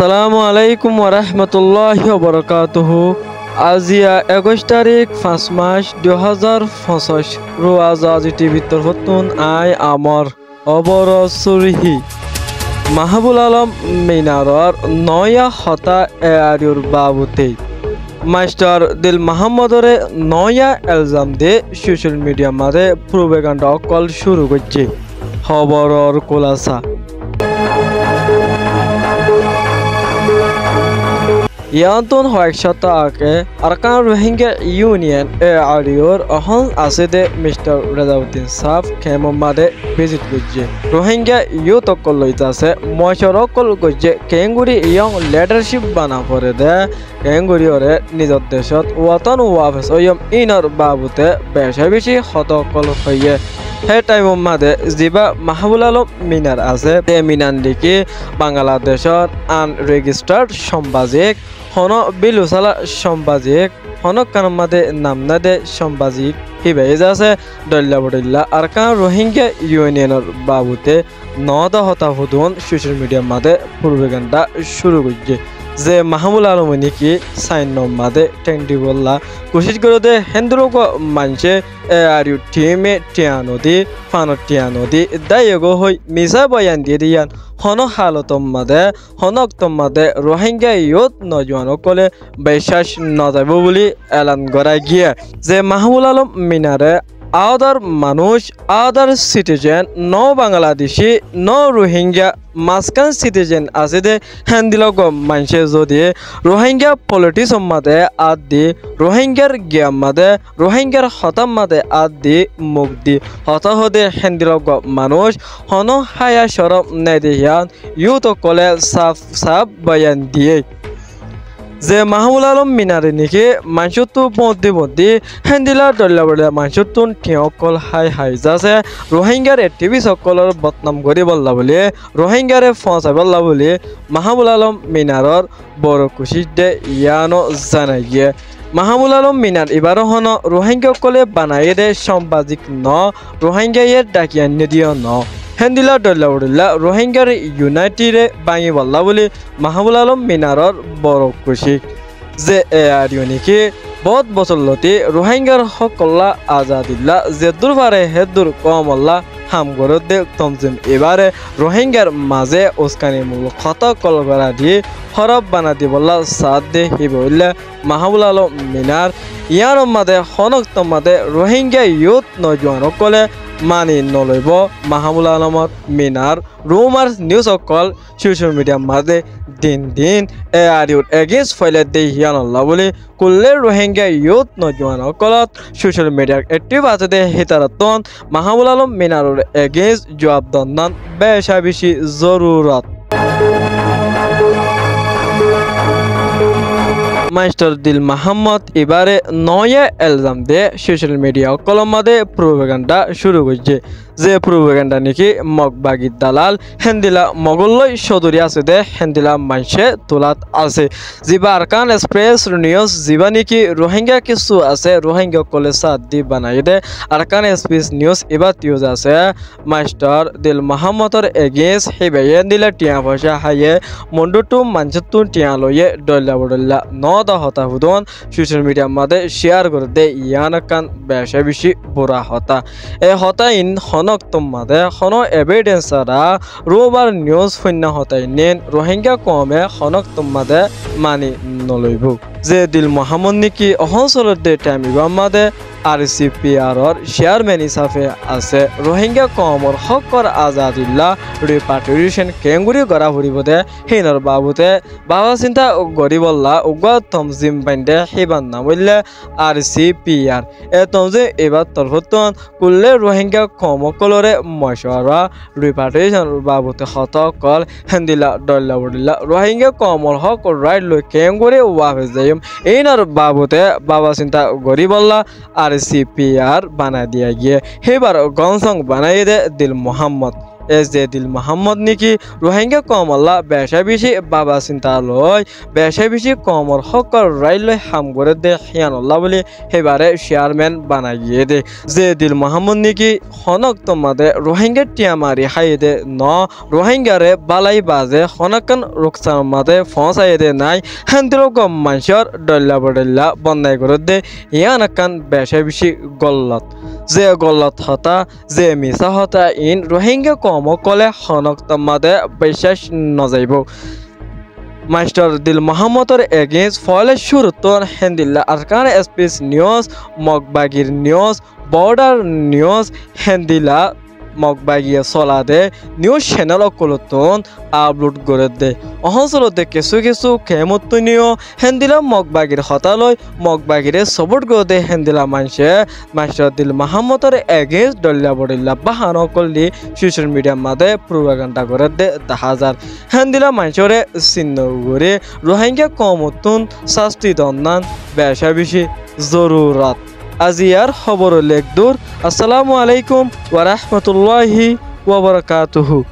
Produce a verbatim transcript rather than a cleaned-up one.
Assalamu alaikum warahmatulláhi wabarakátuhu. Aziya ekuic tarík, fañs mac, dui házar foñsíc. Ruwa Azazi T V'r torfóttun aññí amor óbor surhí. Mahábul Alom Minaror noóiya hotá e ariyur baabute. Maistor Dil Muhámmodoré noóiya elzam di sócal midhiyar mazé propaganda ókkol cúru goijjé. Hóboror kúlasa. Yíanottún hoek cópta age Arakan Rohingya Union, A R U r ehón asé dé Mistar Rezauddin sáb kemfor mazé visit goijjé. Rohingya youth ókkol loi zasé, mocuwara ókkol goijjé, keéngorí young leadership bana foré dé, keéngorí oré nizor decót, wotón wafes óiyum, inor baabute becá-becí hotá ókkol hoiyé. Hé thaimor mazé zibá Mahábul Alom Minar asé, te minar néki Bangladecór unregistered sombadik, honó bilusála sombadik, honókkanor mazé nam nái dé sombadik, híba zasé dhoilla bodhoilla Arakan Rohingya Unionor baabute noóda hotá fudún sócal midhiyar mazé propaganda cúru goijjé. Ze Mahábul Alome néki sainor mazé théng dibolla kucíc goré dé, héndilla uggúa maincé A R U thime thiañ nodi, fanor thiañ nodi, dáiyegói hoói misá boyan diyé dé yían honó halotor mazé, honó októr mazé Rohingya youth nojuwan ókkolé biccác nozaibóu bóli elan gorá giyé. Ze Mahábul Alom Minare añádar manúic, añádar citizen, noó Bangladecí, noó Rohingya, maskán citizen asé dé, héndilla uggúa maincé zodi Rohingya politicsor mazé át di, Rohingyar giyan mazé, Rohingyar hotár mazé át di, muk di hotá hoó dé, héndilla uggúa manúic honó háya córom nái dé yían youth ókkolé sáf sáf boyan diyé. Ze Mahábul Alom Minare néki maincóttu bóñddi bóñddi, héndilla dhoilla bodhoilla maincóttun thiañ ókkol hái hái zasé, Rohingyar activist ókkolór bodnam goríbolla bóli, Rohingyare foóñsaibólla bóli Mahábul Alom Minaror boro kucíc dé yíano zanaiyé. Mahábul Alom Minar ibáre honó Rohingya ókkolé banaiyé dé sombadik noó, Rohingyaye dhaki ainné dé yó noó. Héndilla dhoilla bodhoilla Rohingyar unityré báñgibolla bóli Mahábul Alom Minaror boro kucíc. Ze A R U néki boóut bosór lóti Rohingyar hókolla azadilla zeddúr fare héddúr koumolla ham goré dé tonzim ibáre Rohingyar mazé uskanimulok hotá ókkol gorá di hóraf banai dibolla saá dé híba óilde Mahábul Alom Minar. Yíanor mazé honó októr mazé Rohingya youth nojuwan ókkolé mani noloibóu Mahábul Alom Minar. Rumors news ókkol social mediar mazé din din A R U r against foilai dé yíanolla bóli kullé Rohingya youth nojuwan ókkolót social mediar active asé dé hítarattún Mahábul Alom Minaror against juab donnán becá-becí zorurot. Maistor Dil Muhámmod ibáre noóiya elzam dé social media ókkolór mazé propaganda cúru goijjé. Ze propaganda néki Mog bagir dalal, héndilla Mogollói códori asé dé, héndilla maincé tulát asé. Zibá Arakan Express News, zibá néki Rohingya kissú asé, Rohingya ókkolé saá di banaiyé dé Arakan Express News, ibát iyúz asé Maistor Dil Muhámmodor against, híbaye héndilla thiañ foicá háiye, Mondhúttu maincóttu thiañ loiyé, dhoilla bodhoilla noóda hotá fudún social mediar mazé share goré dé, yían ekkán becá-becí bura hotá. E hotá iín honó októr mazé honó evidence sára rumor news foinná hotá iín Rohingya koume honó októr mazé mani noloibóu. Ze Dil Muhámmod néki ehón solódde thaim ibár mazé R C P R or chairman hísafe asé, Rohingya koumor hókkor azadilla repatriation keéngorí gorá foribóu dé, híinor baabute báfa sinta goríbolla uggúa tonzim baindhé, híbar nam óilde R C P R. E tonzim ibár torfóttun kullé Rohingya koum ókkolóre mocuwara, repatriation or baabute hotá ókkol, héndilla dhoilla bodhoilla Rohingya koumor hók right loi keéngorí wafes zaiyum, iínor baabute báfa sinta goríbolla R C P R banai diya giyé. Híbar gom song banaiyé dé Dil Muhámmod. E Zeidil Muhámmod néki Ruháingga koumolla becá-becí baba sinta loi, becá-becí koumor hókor ráilloi ham gorédde híyanolla bóli híbaré cearmen bana giyé dé. Zeidil Muhámmod néki honók tomma de Ruháingga thiañ mari háiye dé noó, Ruháinggaré bálai baze honókkan ruksanor mazé foóñsaiye dé nái, héndilla gom maincór dhoilla bodhoilla bonnai gorédde, yían ekkán becá-becí gollot. Ze gollot hotá, ze misá hotá iín Ruháingga koum ókkolé honók tomma de biccác nozaibóu. Maistor Dil Muhámmodor egeins foóila cúruttún héndilla Arkan Express News, Mokbagir News, Border News, héndilla Mokbagiye sola de news channel ókkolóttun upload gorédde. Ohón solodde kessú-kessú keémottúniyo héndilla Mokbagir hotá loi, Mokbagiré support gorédde héndilla maincé Maistor Dil Muhámmodor egeins dhoilla bodhoilla bahana ókkol di social media mazé propaganda gorédde dahá zar. Héndilla maincóre sinno gorí Ruháingga koumottún cásti donnán becá-becí zorurot. Aziyar hóbor leddur. Assalamu alaikum wa rahmatullahi wa barakatuhu.